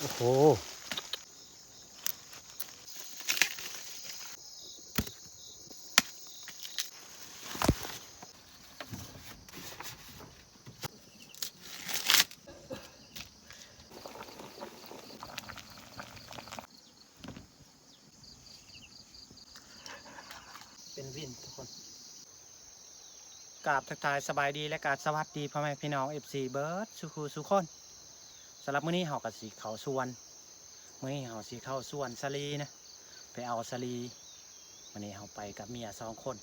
ໂອ້ໂຫ ເປັນວິນທຸກຄົນ. ກາບທັກທາຍສະບາຍດີ ແລະ ກາສະຫວັດດີພໍ່ແມ່ພີ່ນ້ອງ ເອັຟຊີ ເບິດສູ່ຄູ່ສູ່ຄົນ. ສຳລັບມື້ນີ້ເຮົາກໍຊິເຂົ້າສວນ, ມື້ນີ້ເຮົາຊິເຂົ້າສວນສາລີນະ ໄປເອົາສາລີ. ມື້ນີ້ເຮົາໄປກັບເມຍສອງຄົນ.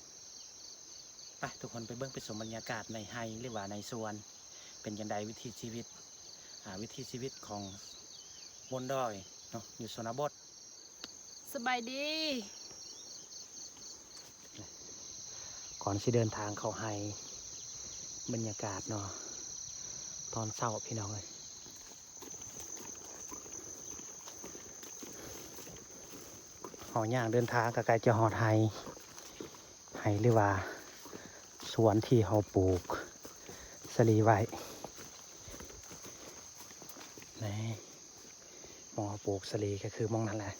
ໄປ ທຸກຄົນໄປເບິ່ງໄປຊົມບັນຍາກາດໃນໄຮ່ ຫຼືວ່າໃນສວນ ເປັນຈັ່ງໃດວິຖີຊີວິດ ອາ ວິຖີຊີວິດຂອງບົນດອຍເນາະ ຢູ່ຊົນນະບົດ. ສະບາຍດີ. ກ່ອນຊິເດີນທາງເຂົ້າໄຮ່ ບັນຍາກາດເນາະ ຕອນເຊົ້າພີ່ນ້ອງເອີຍ. ເຮົາຍ່າງເດີນທາງກໍໃກ້ຈະຮອດໄຮ່ ໄຮ່ ຫຼືວ່າສວນທີ່ເຮົາປູກສາລີໄວ້. ນີ້ ໝ່ອງເຮົາປູກສາລີກໍຄືໝ່ອງນັ້ນແຫຼະ.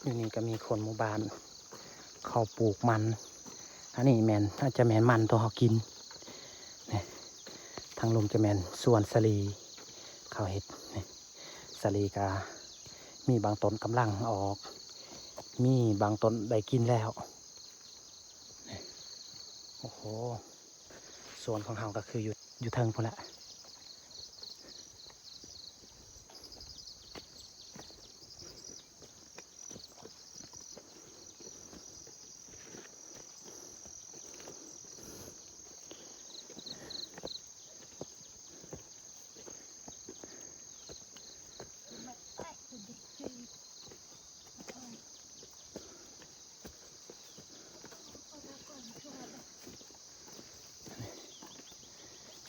ຢູ່ນີ້ກໍມີຄົນໝູ່ບ້ານເຂົາປູກມັນ. ອັນນີ້ແມ່ນ ອາດຈະແມ່ນມັນໂຕເຮົາກິນ. ນີ້ ທາງລຸ່ມຈະແມ່ນສວນສາລີເຂົາເຮັດ. ນີ້ ສາລີກະມີບາງຕົ້ນກຳລັງອອກ ມີບາງຕົ້ນໄດ້ກິນແລ້ວ. ນີ້ ໂອ້ໂຫ ສວນຂອງເຮົາກໍຄືຢູ່ ຢູ່ເທິງພຸ້ນແຫຼະ.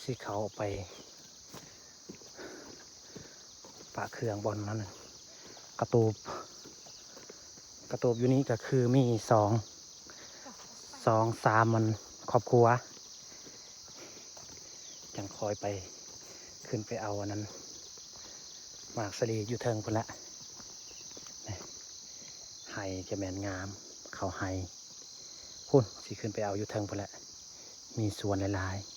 ຊິເຂົ້າໄປປະເຄື່ອງບ່ອນນັ້ນ ກະຕູບ ກະຕູບຢູ່ນີ້ກໍຄືມີສອງ ສອງສາມ ອັນ ຄອບຄົວ ຈັ່ງຄ່ອຍໄປ ຂຶ້ນໄປເອົາອັນນັ້ນ ໝາກສາລີຢູ່ເທິງພຸ້ນແຫຼະ. ນີ້ ໄຮ່ຈະແມ່ນງາມ ເຂົ້າໄຮ່ ພຸ້ນ ຊິຂຶ້ນໄປເອົາຢູ່ເທິງພຸ້ນແຫຼະ ມີສວນຫຼາຍໆ.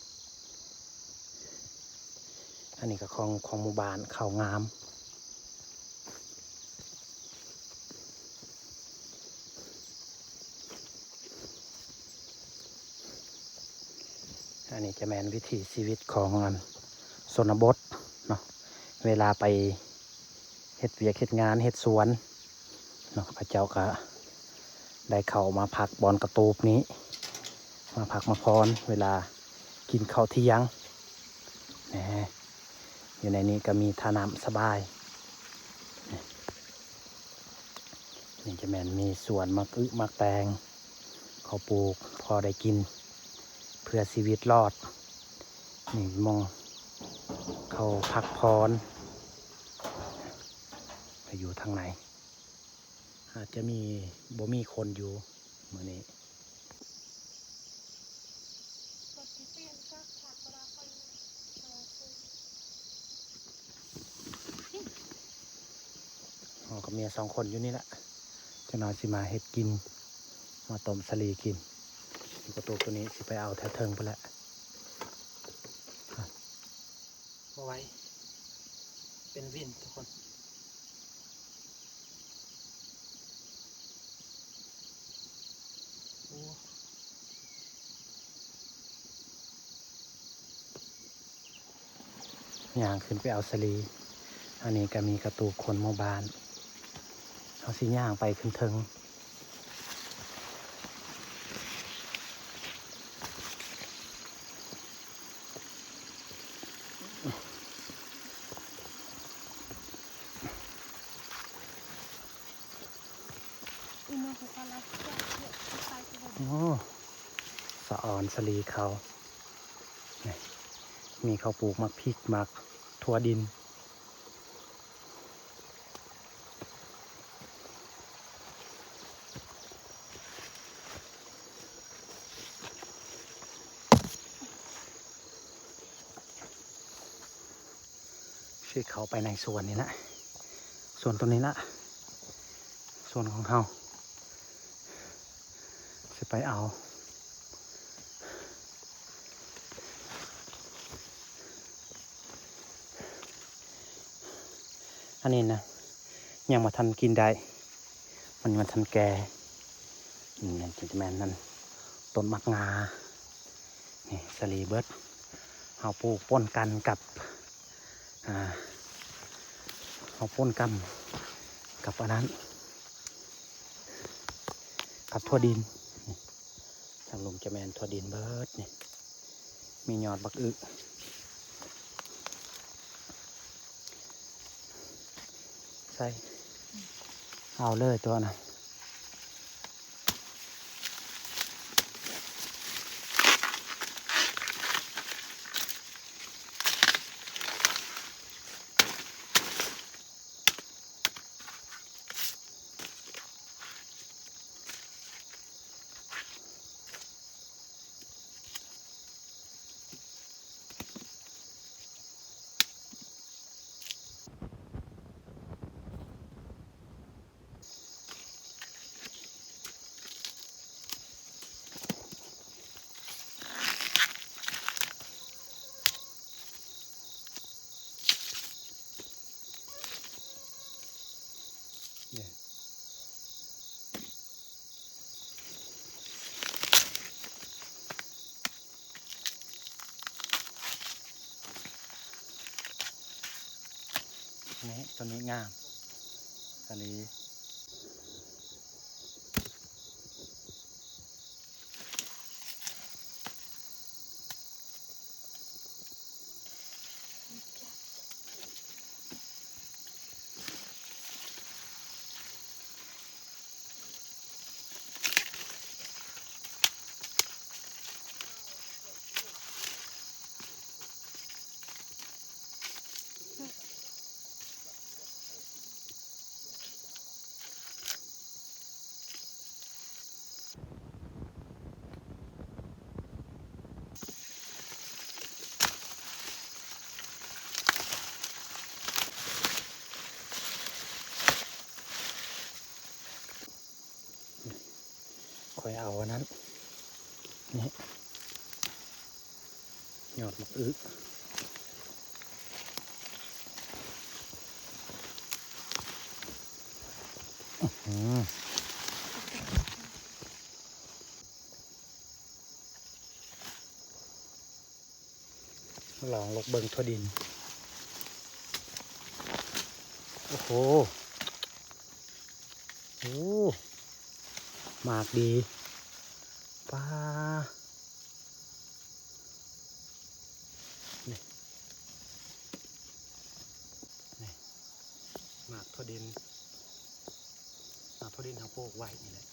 ອັນນີ້ກໍຂອງ ຂອງໝູ່ບ້ານ ເຂົ້າງາມ. ອັນນີ້ຈະແມ່ນວິຖີຊີວິດຂອງອັນຊົນນະບົດເນາະ ເວລາໄປເຮັດວຽກເຮັດງານເຮັດສວນເນາະ ເຂົາເຈົ້າກະໄດ້ເຂົ້າມາພັກບ່ອນກະຕູບນີ້ ມາພັກມາຜ່ອນເວລາກິນເຂົ້າທ່ຽງ. ແນ່ ຢູ່ໃນນີ້ກໍມີທ່ານ້ຳສະບາຍ. ນີ້ຈະແມ່ນມີສວນໝາກອຶໝາກແຕງ ເຂົາປູກພໍໄດ້ກິນ ເພື່ອຊີວິດລອດ. ນີ້ໝ່ອງເຂົາພັກຜ່ອນ ໄປຢູ່ທາງໃນ ອາດຈະມີ ບໍ່ມີຄົນຢູ່ມື້ນີ້. ເຮົາກັບເມຍສອງຄົນຢູ່ນີ້ແຫຼະ ຈັກໜ່ອຍຊິມາເຮັດກິນ ມາຕົ້ມສາລີກິນ. ຢູ່ກະຕູບໂຕນີ້ ຊິໄປເອົາແຖວເທິງພຸ້ນແຫຼະ. ບໍ່ໄຫວ ເປັນວິນທຸກຄົນ. ໂອ້ ຍ່າງຂຶ້ນໄປເອົາສາລີ. ອັນນີ້ກໍມີກະຕູບຄົນໝູ່ບ້ານ ເຮົາຊິຍ່າງໄປຂຶ້ນເທິງ. ເ ໂອ້ ສະອອນສາລີເຂົາ ນີ້ ມີເຂົາປູກໝາກພິກ ໝາກຖົ່ວດິນ. ຊິເຂົ້າໄປໃນສວນນີ້ລະ ສວນຕົວນີ້ລະ ສວນຂອງເຮົາ ຊິໄປເອົາ ອັນນີ້ນະ ຍັງບໍ່ທັນກິນໄດ້ ມັນຍັງບໍ່ທັນແກ່. ນີ້ແມ່ນ ຈະແມ່ນນັ້ນ ຕົ້ນໝາກງາ ນີ້ສາລີເບິດ ເຮົາປູກປົນກັນກັບ ອ່າ ເຮົາປົນກັນກັບອັນນັ້ນ ກັບຖົ່ວດິນ. ນີ້ທາງລຸ່ມຈະແມ່ນຖົ່ວດິນເບິດນີ້ ມີຍອດບັກອຶ ໃສ່ ເອົາເລີຍຕົວນັ້ນ. ນີ້ ຕົວນີ້ງາມສາລີ. ຂ້ອຍເອົາອັນນັ້ນ ນີ້ ຍອດໝາກອຶ ອື ລອງລົກເບິ່ງຖົ່ວດິນ. ໂອ້ໂຫ ໂອ້ ໝາກດີ ປ້າ ນີ້ ນີ້ ໝາກຖົ່ວດິນ ໝາກຖົ່ວດິນເຮົາປູກໄວ້ນີ້ແຫຼະ.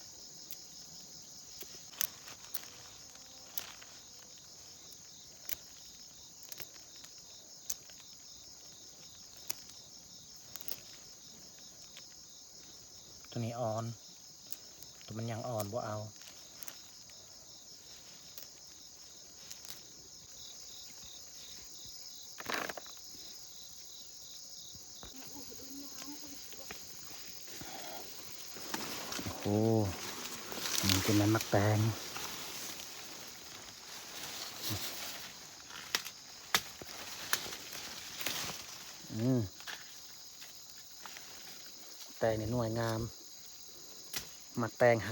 ຕົວນີ້ອ່ອນ ຕົວມັນຍັງອ່ອນບໍ່ເອົາ. ໂອ້ ນີ້ເປັນໝາກແຕງ ອືມ ແຕງນີ້ໜ່ວຍງາມ ໝາກແຕງໄຫ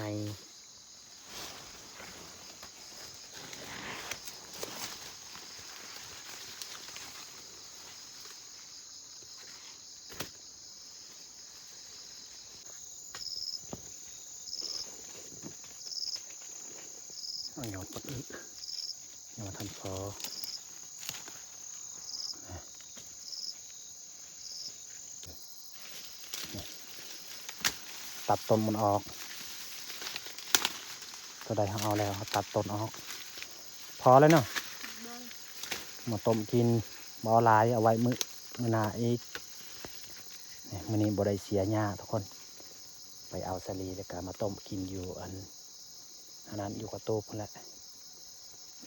ເອົາຍອດບັກອຶ ຍັງບໍ່ທັນພໍ. ຕັດຕົ້ນມັນອອກ ໂຕໃດເຮົາເອົາແລ້ວ ເຮົາຕັດຕົ້ນອອກ ພໍແລ້ວເນາະ ມາຕົ້ມກິນ ບໍ່ເອົາຫຼາຍ ເອົາໄວ້ມື້ ມື້ໜ້າອີກ. ນີ້ ມື້ນີ້ບໍ່ໄດ້ເສຍຫຍ້າທຸກຄົນ ໄປເອົາສາລີ ແລ້ວກະມາຕົ້ມກິນຢູ່ອັນ ອັນນັ້ນ ຢູ່ກະຕູບພຸ້ນແຫຼະ.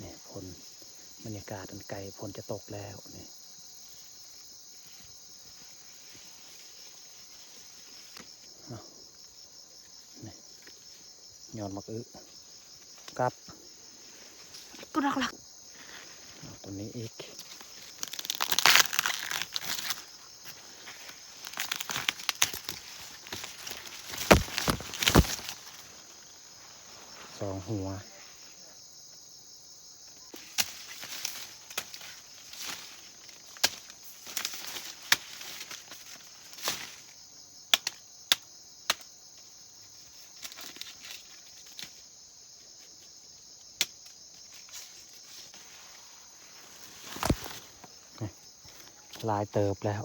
ນີ້ ຝົນ ບັນຍາກາດອັນໃກ້ຝົນຈະຕົກແລ້ວນີ້. ນີ້ ຍອດໝາກອຶ ກັບ ກະດອກຫຼັກ ເອົາຕົວນີ້ອີກ ສອງຫົວ. ຫຼາຍເຕີບແລ້ວ.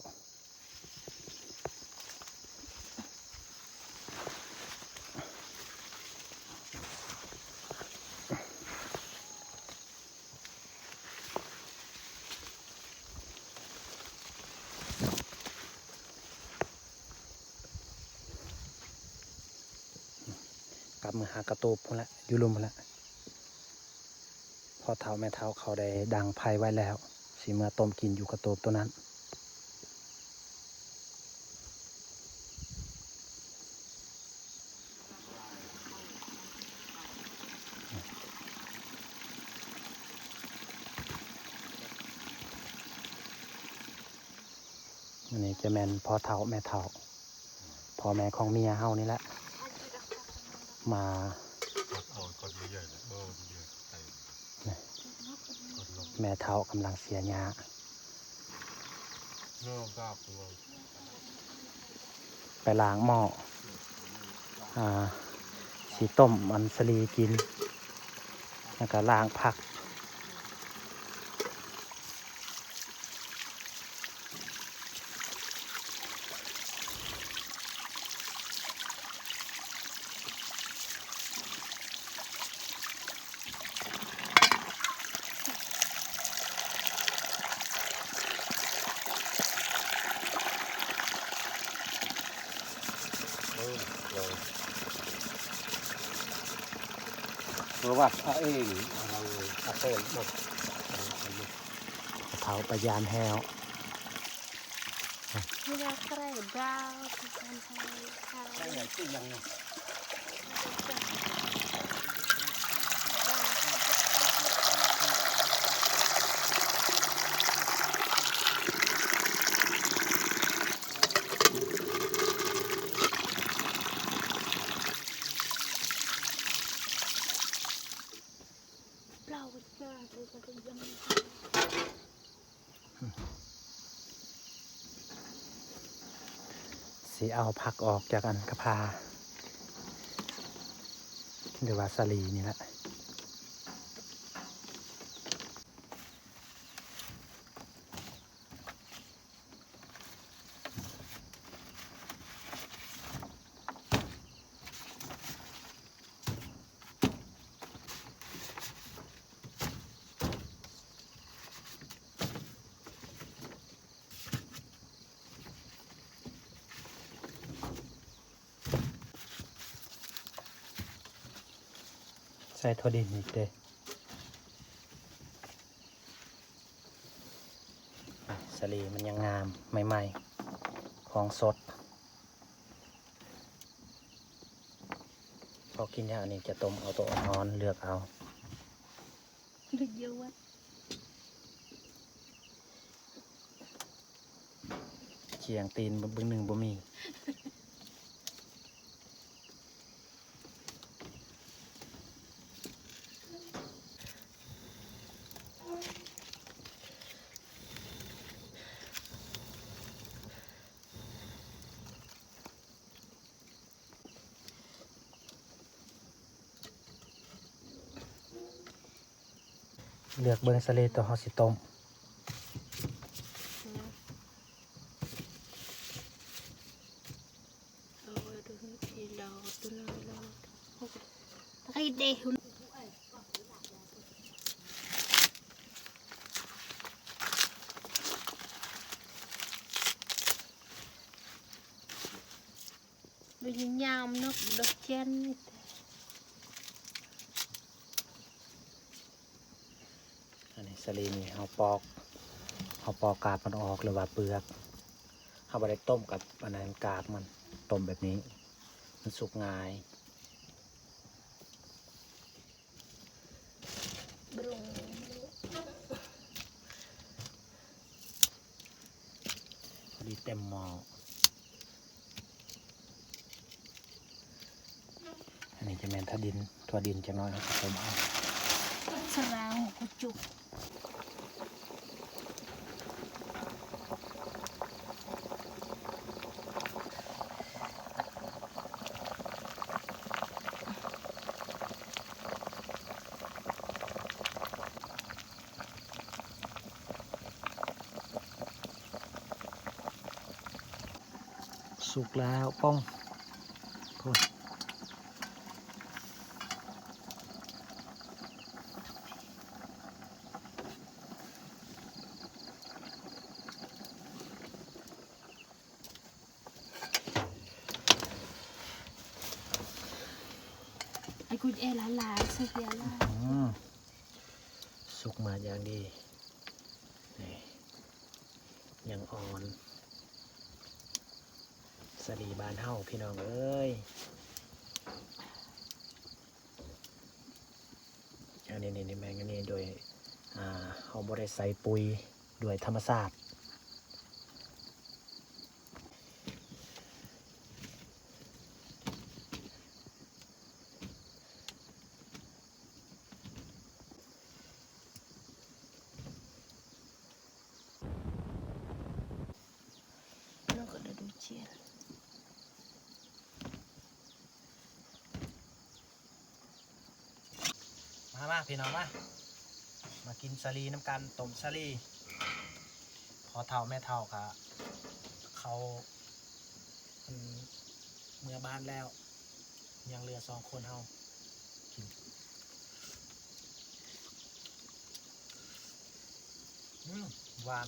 ກັບມາຫາກະຕູບພຸ້ນແຫຼະ ຢູ່ລຸ່ມພຸ້ນແຫຼະ. ພໍ່ເຖົ້າແມ່ເຖົ້າເຂົາໄດ້ດັງໄຟໄວ້ແລ້ວ ຊິເມືອຕົ້ມກິນຢູ່ກະຕູບໂຕນັ້ນ. ອັນນີ້ຈະແມ່ນພໍ່ເຖົ້າແມ່ເຖົ້າ ພໍ່ແມ່ຂອງເມຍເຮົານີ້ແຫຼະ ມາ ແມ່ເຖົ້າກຳລັງເສຍຫຍ້າ ໄປລ້າງໝໍ້ ອາ ຊິຕົ້ມອັນສາລີກິນ ແລ້ວກະລ້າງຜັກ. ເພາະວ່າພະເອງເຮົາອາເປນໝົດ ເຖົ້າໄປຢາມແຫ້ວ. ຊິເອົາຜັກອອກຈາກອັນກະພາ ຫຼືວ່າສາລີນີ້ແຫຼະ. ໃສ່ຖົ່ວດິນອີກເດ້. ສາລີມັນຍັງງາມ ໃໝ່ໆ ຂອງສົດ. ພໍກິນແລ້ວ ອັນນີ້ຈະຕົ້ມເອົາໂຕອ່ອນໆ ເລືອກເອົາ. ຈຽງຕີນເບິ່ງໜຶ່ງບໍ່ມີ. ເລືອກເບິ່ງສາລີໂຕເຮົາຊິຕົ້ມ. ເອົາໄວ້ໂຕນີ້ ລາວໂຕນັ້ນ ລາວ ໄດ້ເດ້. ບໍ່ຍາມເນາະ ດອກຈັນ. ອັນນີ້ສາລີນີ້ເຮົາປອກ ເຮົາປອກກາບມັນອອກ ຫຼືວ່າເປືອກ. ເຮົາບໍ່ໄດ້ຕົ້ມກັບອັນນັ້ນ ກາບມັນ ຕົ້ມແບບນີ້ ມັນສຸກງ່າຍ. ພໍດີເຕັມໝໍ້. ອັນນີ້ຈະແມ່ນຖົ່ວດິນ ຖົ່ວດິນຈັກໜ້ອຍ ເຮົາກໍຕົ້ມເອົາ ສະລາວຫົວກະຈຸກ. ສຸກແລ້ວ ປ່ອງ ໂອ້ຍ. ອາກຸດເອລາລາ ສຸກແລ້ວລະ ອືມ ສຸກມາຢ່າງດີ ນີ້ ຍັງອ່ອນ ສາລີບ້ານເຮົາ ພີ່ນ້ອງເອີຍ. ອັນນີ້ ນີ້ ນີ້ແມ່ນອັນນີ້ໂດຍ ອ່າ ເຮົາບໍ່ໄດ້ໃສ່ປຸ໋ຍ ໂດຍທຳມະຊາດ. ມາ ມາ ພີ່ນ້ອງ ມາ ມາກິນສາລີນຳກັນ ຕົ້ມສາລີ. ພໍ່ເຖົ້າແມ່ເຖົ້າກະເຂົາ ເພິ່ນເມືອບ້ານແລ້ວ ຍັງເຫຼືອສອງຄົນເຮົາກິນ. ອືມ ຫວານ.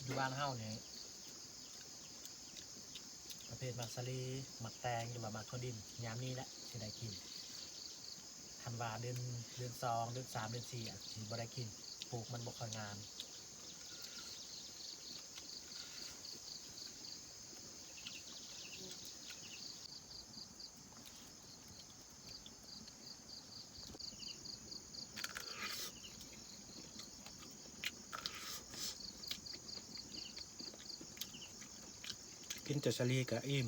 ຢູ່ບ້ານເຮົານີ້ ປະເພດໝາກສາລີ ໝາກແຕງ ຫຼືວ່າໝາກຖົ່ວດິນ ຍາມນີ້ແຫຼະຊິໄດ້ກິນ. ຄັນວ່າເດືອນ ເດືອນສອງ ເດືອນສາມ ເດືອນສີ່ ອາດຊິບໍ່ໄດ້ກິນ ປູກມັນບໍ່ຄ່ອຍງາມ. ກິນແຕ່ສາລີກະອີ່ມ.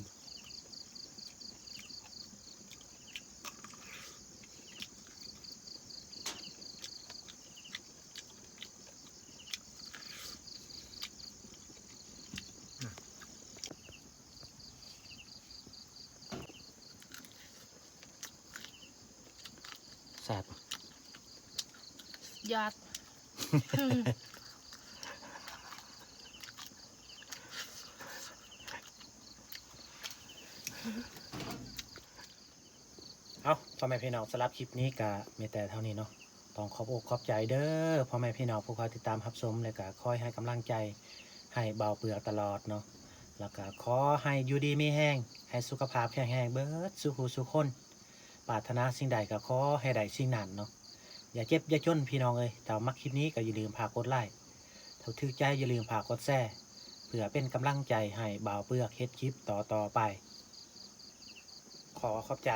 ແຊບ ຍອດ. ເອົາ ພໍ່ແມ່ພີ່ນ້ອງ ສຳລັບຄລິບນີ້ກະມີແຕ່ເທົ່ານີ້ເນາະ. ຕ້ອງຂອບອົກຂອບໃຈເດີ ພໍ່ແມ່ພີ່ນ້ອງ ຜູ້ຄອຍຕິດຕາມຮັບຊົມ ແລະກະຄອຍໃຫ້ກຳລັງໃຈໃຫ້ບ່າວເປືອກຕະຫຼອດເນາະ. ແລະກະຂໍໃຫ້ຢູ່ດີມີແຮງ ໃຫ້ສຸຂະພາບແຂງແຮງເບິດສູ່ຜູ້ສູ່ຄົນ. ປາດຖະໜາສິ່ງໃດກໍຂໍໃຫ້ໄດ້ສິ່ງນັ້ນເນາະ. ຢ່າເຈັບຢ່າຈົນພີ່ນ້ອງເອີຍ. ຖ້າມັກຄລິບນີ້ກໍຢ່າລືມຝາກກົດໄລ ຖ້າຖືກໃຈຢ່າລືມຝາກກົດແຊ ເພື່ອເປັນກຳລັງໃຈໃຫ້ບ່າວເປືອກເຮັດຄລິບຕໍ່ໆໄປ. ຂໍຂອບໃຈ.